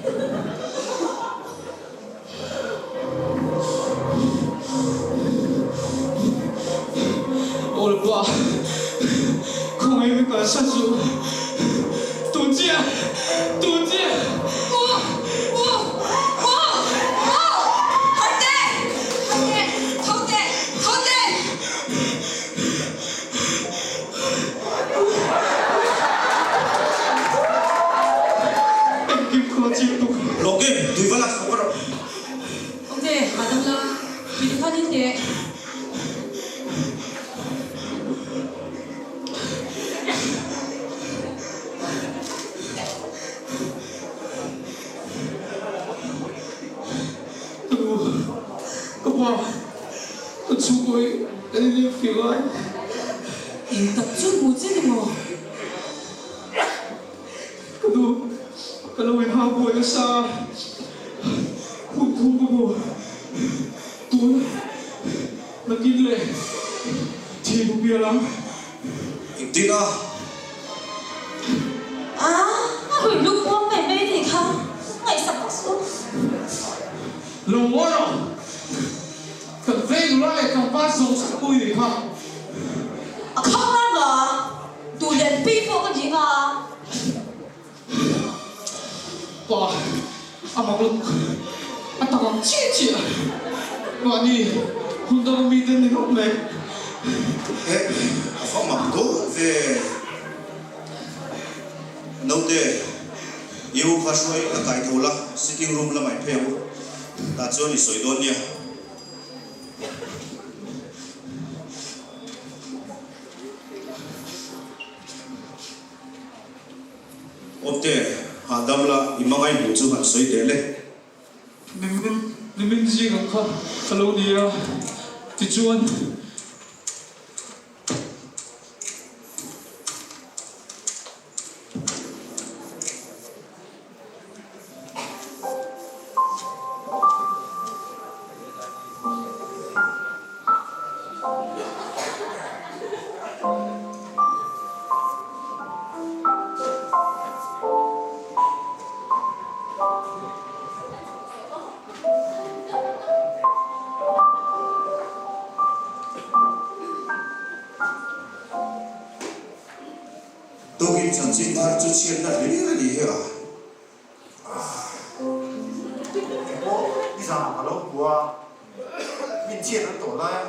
Aw pa, khawngaih min kalsan suh. Tun chiah, tun chiah. U, u, u, u, harh teh, harh teh, tho teh, tho teh. Engkim kha chiang tuk. Lawkin, tui va lak chhuak rawh. Ok, hahdam la, tui te khan in teh. Ka nu, ka pa, ka chhungkaw hi kan inlem fih lai. Eng tak chu hmu che ni maw? Ka nu, ka lo inhau buai nasa a, hun thum ka hmu. Tun nakin leh thih bu pial ang. Engtin a? A, a hui luk puam mai mai ni kha, ngaihsak vak suh. Lo ngawi rawh, kan veng nula leh tlangval zawng zawng pui ni kha. A khang nan la, duh lian pi pawh ka ni nga. Pa, a mak lutuk, a tak ang chiah chiah. Mahni hun dang ami te ni rawk mai. Eh, a va mak dawn ve. Naute, i u kha hruai a kai tho la, sitting room lamah i phei ang u. Tah chuan i sawi dawn nia. Awmte, hahdam la, i hmangaih hmuh chu han sawi teh le. Nimin, nimin zing ang kha ka lo ni a, tichuan. Tukin chanchin thar chu chhiatna hlir a ni hi a. Kei pawh nizanah ka lo hmu a, min chhiat an tawh lai a,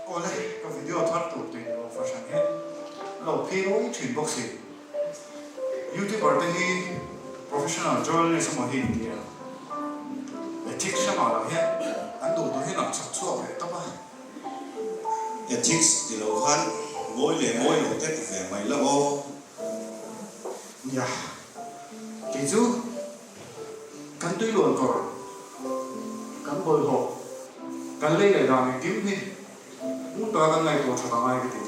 awle ka video thar tur tui ni awm fahran hian a lo phei rawi thin bawk si. Youtuber te hi professional journalist emaw hi an nia, ethics hrangah lah hian an duh duh hian an chhak chhuak leh tawp a. Ethics ti lo khan mawi leh mawi lo te ti ve mai la aw. Nia, kei chu kan tui luan kawr, kan bawlhhlawh, kan lei leh dan engkim hi hmun taka kan ngaihtuah that a ngai ka ti.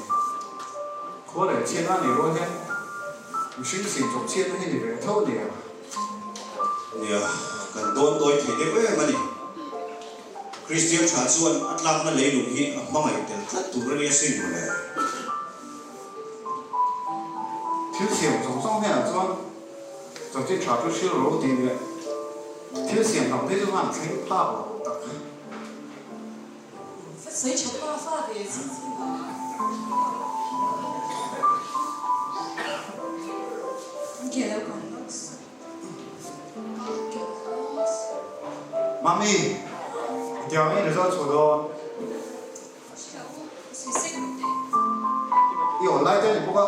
Khua leh chhiatna a nih rual hian mihring sin chawp chhiatna hi ni ve tho a nia. Nia, kan dawn tawi thei deuh em a ni. Kristian tha chuan a tlakna leilung hi a hmangaih tel tlat tur a nia sin mawle. Thil siam zawng zawng hnenah chuan chanchin tha chu hrilh ro tih leh thil siam dang te chu han thleng phak lo tak. Va sawi tha pa fa ve zing zing a. Mami, tiang i result chhuah dawn. I awn lai te a ni bawk a,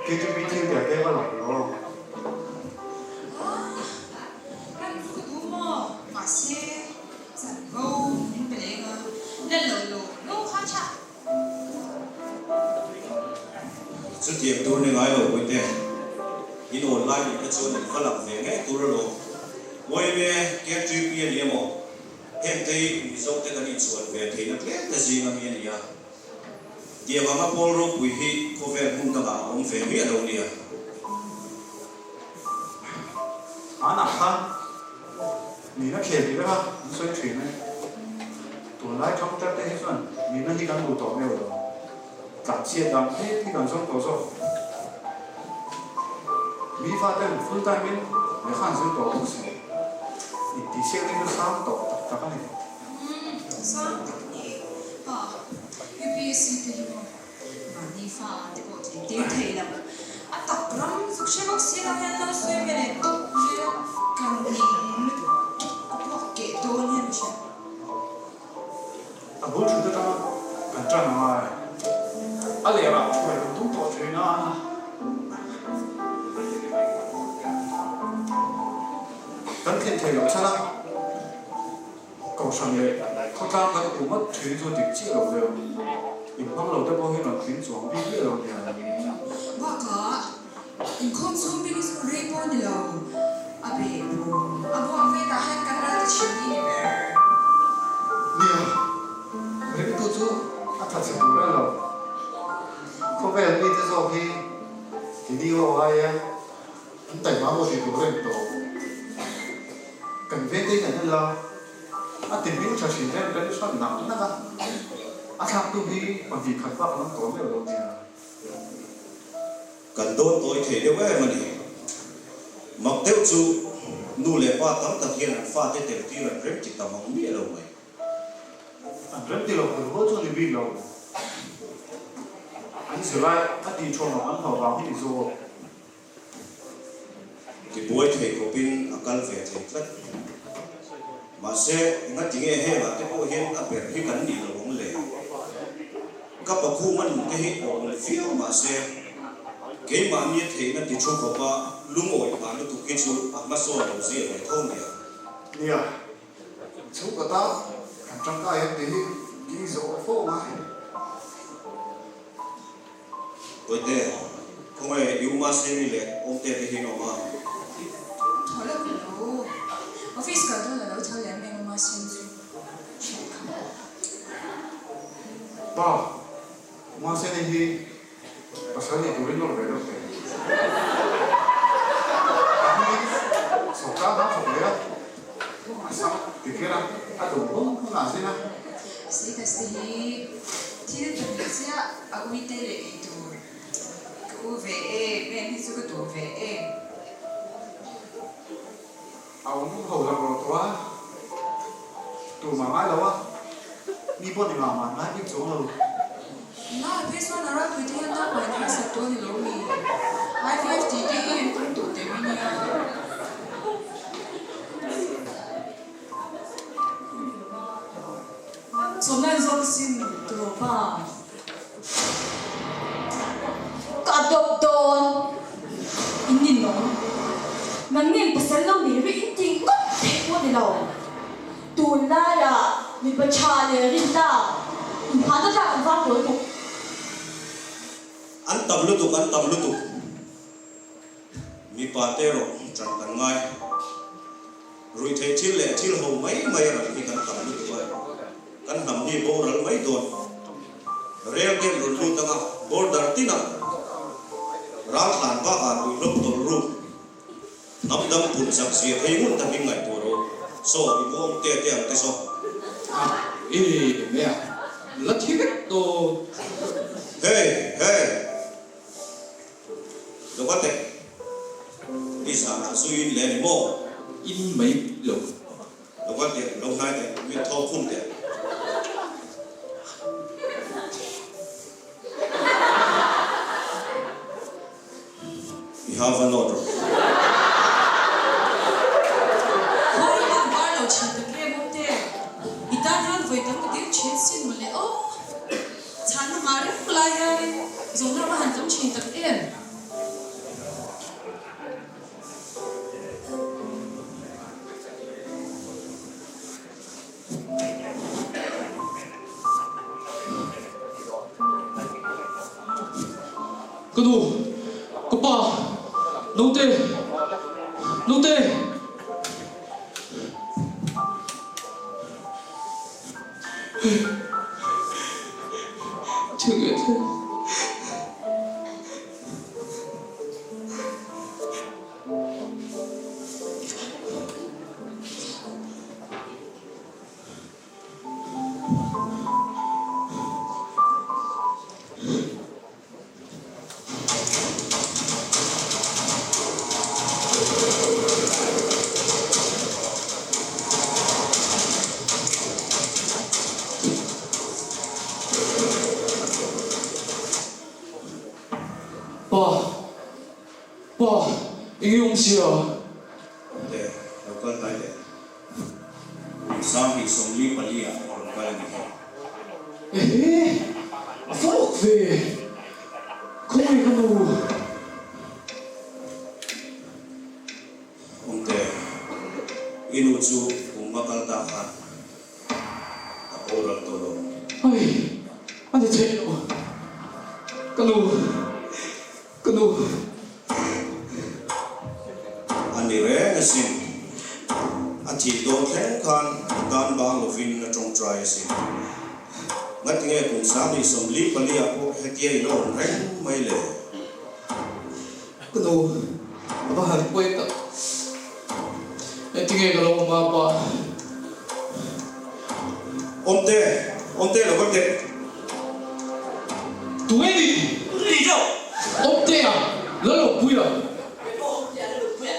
KTP thil der te va lang lo. Chutiang tur ni ngai lo Puite, in awn lai nih te chuan in va lang ve ngei tur alawm. Mawime, KTP a ni emaw? Heng te hi Mizo te kan inchhuan ve theihna tlem te zing ami a ni a. Tiang anga pawl ropui hi khawvel hmun dangah a awm ve miah lo nia. Hmanah khan nihna khel tih veka an sawi thin a ni. Tunlai thangthar te hi chuan nihna hi kan duh tawh meuh lo. Tlanchhiat dan phei hi kan zawng tawh zawk. Mi faten full time in lehkha an zir tawh bawk si. Intihsiakna hi chu sang tawh tak tak a ni. Umm, sang tak a ni. Pa, UPSC te hi maw mahni fa te pawh tling tir thei lo. A tak ram zuk hre bawk si lo hian lo sawi ve leh tawp zel a, ka ning lutuk a puak keh dawn hian ka hria. A bul thut atanga kan tan a ngai. A lerah hruai kan tum tawh thin a. Kan thlen thei loh chhan a, Kohhran leh khawtlang kan u ngawt thin chu dik chiah lo deuh. Inhmang lo te pawh hian rawn tling chuang bik miah lo nia. Bakah inkhawm chhung bik hi chu rei pawh ni lo. A beh bum a buak ve tah hian kan ral ta thin ni ni ber. Nia, ringtu chu a tha chhe tur reng lo. Khawvel mite zawk hi keini ho aia an taima maw tih tur reng tawh. Kan vengte hi kan en la, a ti hming tha thin reng reng hran nak nak a, a thlaktu hi pahnih khat bak an awm tawh meuh lo nia. Kan dawn tawi thei deuh em a ni. Mak deuh chu nu leh pa tam tak hian an fate tel tir an rem ti tam ang miah lo mai. An rem ti lo hul hual chu a ni bik lo. An zirlai a tih thuam ang an hlauh vang hi ni zawk. Tibuai thei khawpin a kal ve thei tlat. Mahse, engatinge hengah te pawh hian a ber hi kan nih lo ang le? Ka pakhum a nunte hi awm viau mahse, keimahni a theihna ti thu khawpa lungawi phah lutuk hi chu a hmasawn lo zia ve tho nia. Nia, chhungkaw ta kan tangkai em tih hi kei zawh fo ngai. Bawihte, khawngaih i uma Seni leh Awmte te hian awm a. Tho lo ka lo. Office kal dawn a lo tho leh em uma Seni chu hriat kha. Pa, Uma Seni hi pasal nei turin nawr ve deuh teh. A hmingin sawrkar hna thawk leh a, a sam tikher a, a duh hun hun ah zin a. Status te hi thil pahnih chiah a ui te leh ei tur ka u ve em em hi chu ka duh ve em. A awm ho lak rawh tawh a, tumah ngai lo a, mi pawh ni mah mah ngai bik chuang lo. Ngai phei chuan a ralpui te hian naupang harsa tawh a ni lo mi? IVF tih te hi an tum tawh teh mai nia. Chawhmeh zawk sin tawh pa. Ka dawp dawn in ni nung. Nangnin pasal lo nei rih in tih ngawt theih pawh ni lo. Tunlaiah mipa tha leh rinna inphahna tlak an vang tawi bawk. An tam lutuk, an tam lutuk. Mipa te erawh ṭan kan ngai. Ruihtheih thil leh thil ho mai mai a ran hi kan tam lutuk a, kan hnam hi boral mai dawn. Rel ten rawn lut anga border tinah raltlan bakah ruihhlawp tawlh ruk hnam dang pun chak zia phei ngun takin ngaihtuah rawh u. Saw, i buang te te ang te saw. A, i mea, la thi vek dawn. Hey, hey! Lo va teh, i zanah zu in leh a ni maw? In mai lo. Lo va teh, lo hnai teh, min thaw khum teh. I ha va nawt rawh. Khawi han var lo thin tak em awm te? I tan hian vawi tam ka dil thin sin mawle aw. Chhanna nghah reng lai hianin zawhna va han tam thin tak em? Ka nu, ka pa, naute, naute! Thil nge thleng? Enge awm sia? Awmte, lo kal hnai leh. Kum 2024 ah a rawn kal a ni hi. Ehe, a fawk ve. Khawngaih ka nu. Awmte, i nu chu kum nga kal ta khan a boral tawh lo. Ai, a ni theih lo. Ka nu. Ka nu. A ni reng asin. A thih dawn thleng khan tan bang lovin a tawngtai asin. Ngatinge kum 2044 ah pawh hetia in awm reng mai le? Ka nu, a va han pawi tak. Engtinge ka lo awm a pa? Awmte, awmte lo va teh. Tunge ni? Ni deuh. Awmtea, la lo pui a. Kei pawh awmtea la lo pui a.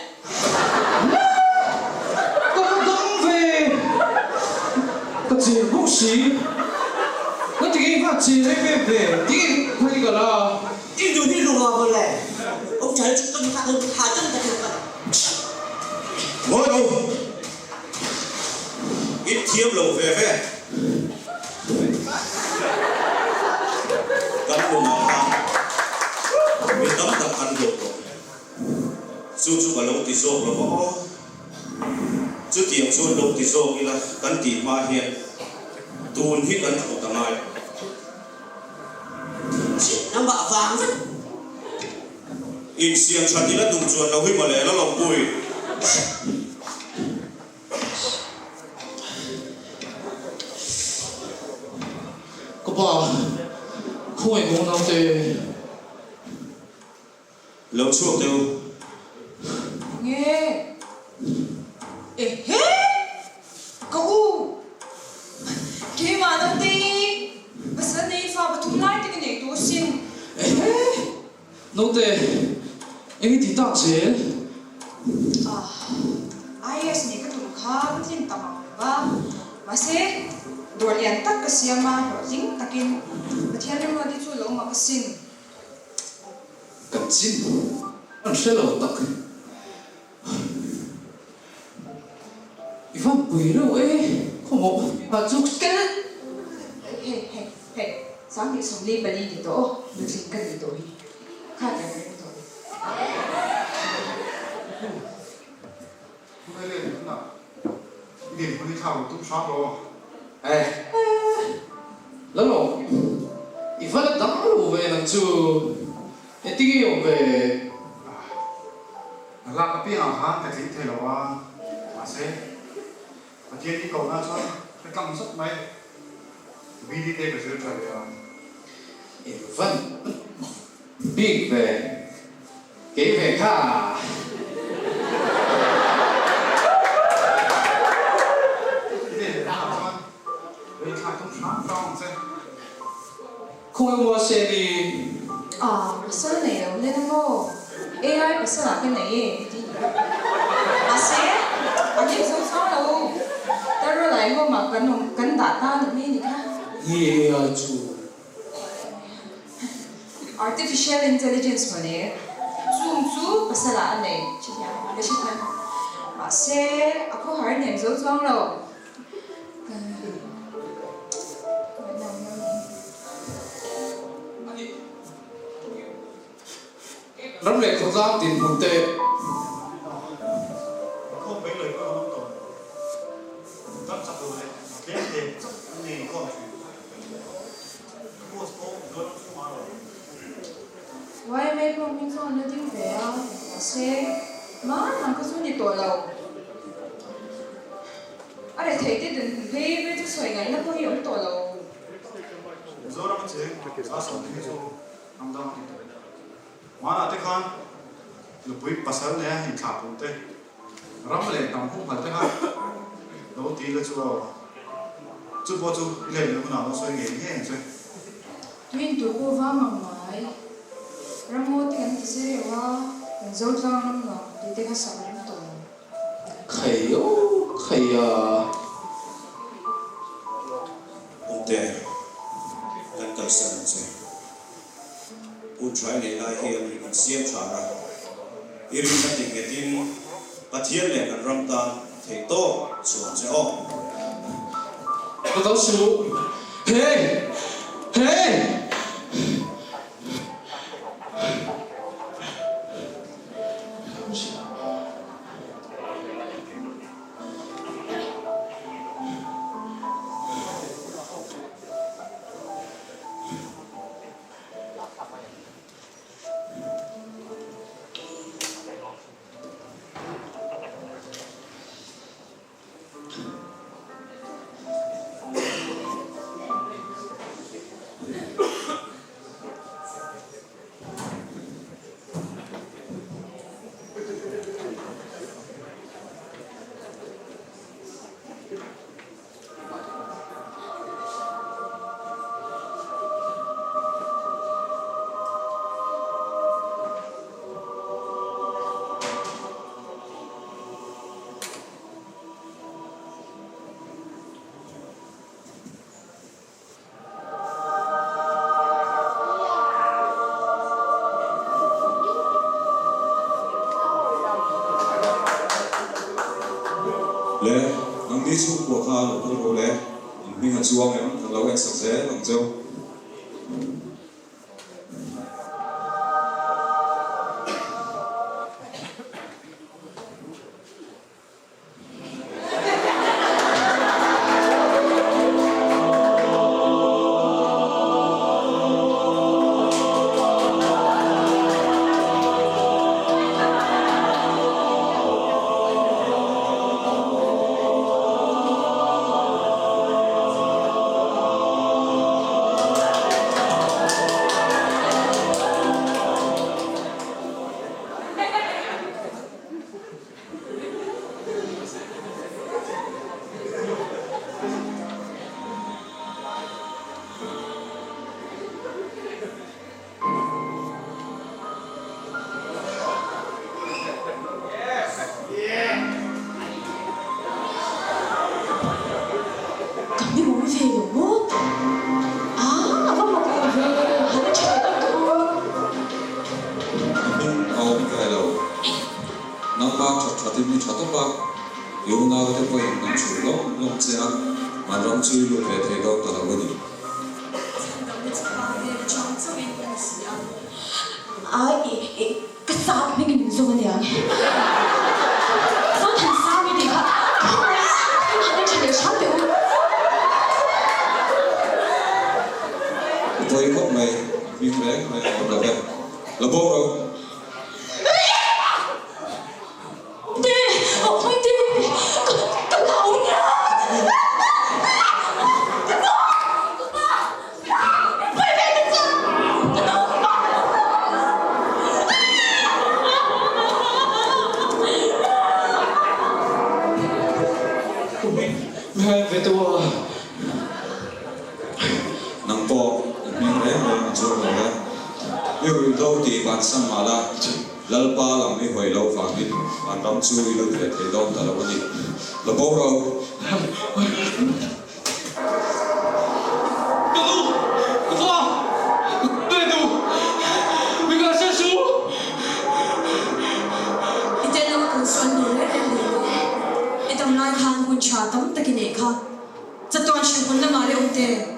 Ka va dang ve. Ka cher bawk si. Ka ti ngei nghal cher em em ve. Tinge ka hi ka la. I nu hi lunga maw le? Awm tha chu kan ha dam tak in ka la. Ngawi lo. I thiam lo ve ve. Kan nunah khan mi tam tak an hlawh tawh. Chu chu ka lo ti zawk lo va aw. Chutiang chuan lo ti zawk ila kan tih hma hian tun hi kan thawk a ngai. Nangmah vang vek. Insiam that ila duh chuan lo hi mawle la lo pui. Ka pa, khawngaih maw naute? Lo chhuak teh u. Nge? Ehe! Ka u! Keimah naute i pasal nei fa pathum lai te ka neih tawh asin. Ehe! Naute, eng i ti tak zel? Ah, IAS nih ka tum kha ka tlin tak ang lo va. Mahse, dawr lian tak ka siam a, hlawhtling takin Pathian rimruat hi chu lo mak asin. Kan chin an hre lo tak. I van pui reuh e, khawmawh a chu kel. Hei hei hei, 2024 ni tawh aw, nutling ka nih tawh hi, kha tiang reng tawh ni. Pu Helen, tunah i dinhmun i thlak lo tum hram rawh. Eh, la lo, i va la dang lo ve nang chu, engtin nge i awm ve? A lak apiangah khan ka tling thei lo a, mahse Pathian i kohna chuan ka tlang zat mai, BD te ka zir tha leh a. I van bik ve, kei ve kha. I nei leh hna chuan rei thlak tum hram hram ang che. Khawi maw Seni? Ah, pasal nei lo len a maw? AI pasal ah ka nei e i ti ni. Mahse, a nih zo chuang lo. Taralai home ah kan awm, kan dah ta ni mai ni kha. Nge AI chu? Artificial intelligence mawle, chung chu pasal ah a nei, hrethiam, ka hrethiam. Mahse, a khawhar nem zo chuang lo. Ram leh khawtlang dinhmun te. Yma pawh hming chuan la ding ve a, mahse hmanah kha chu ni tawh lo. A rethei te den hun phei phei chu sawi ngaihna pawh hi a awm tawh lo. Mizoram a cheng za sawm hi chu ram dang a ni tawh. Hmanah te khan nupui pasal nea inthlah pum te, ram leh hnam humhalh te kha lo ti la chu a awm a. Chu pawh chu i leh leh hunah lo sawi ngei ngei ang che. Tuin tur pawh vang ang mai. Ramngaw te kan ti zireuh a, kan Zotlang ram nuam tih te kha sak rem tawh lo. Khai aw khai a. Awmte, kan kalsan ang che. Hun tha i neih lai hian in siam tha a. I rinna ti nghetin Pathian leh kan ram tan theihtawp chuang che aw. Ka kal suh. Hey! Hey! Le, nangni chhungkua kha lo kal rawh le, in hming a chuang em, kan lo ensak zel ang cheu. Ka hming awm ve lo maw? Ah, a va mak awm ve, han a ṭha leh deuh tawh. Ka hming a awm ve lo. Nangmah ṭhat ṭhatin i ṭha tawp a, i unaute pawhin an chhur lawm lawm che a, an ram chu i lut ve thei dawn ta lo a ni. Chhandamna chu pa vel aṭang chauhin a ni si a. Ai, i, ka sap hmingin min zawng a niang. Zothansang i tih kha khawngaih in han en ṭha leh hram teh u. I pawi khawp mai, hming reng reng a awm lo ve. La bo ro. Nang pawh i hming reng reng a chuang lo e. I ruihhlo tih vansan mah la. Lalpa lam i hawi lo vangin an ram chu i lut ve thei dawn ta lo a ni. La bo ro. Ka nu, ka pa, ka nu, mi ka hre su. I tel lo tur chu an duh reng reng hle lo. I dam lai khan hun tha tam tak i neih kha. Chatuan hrilhhawn lamah leh awm te.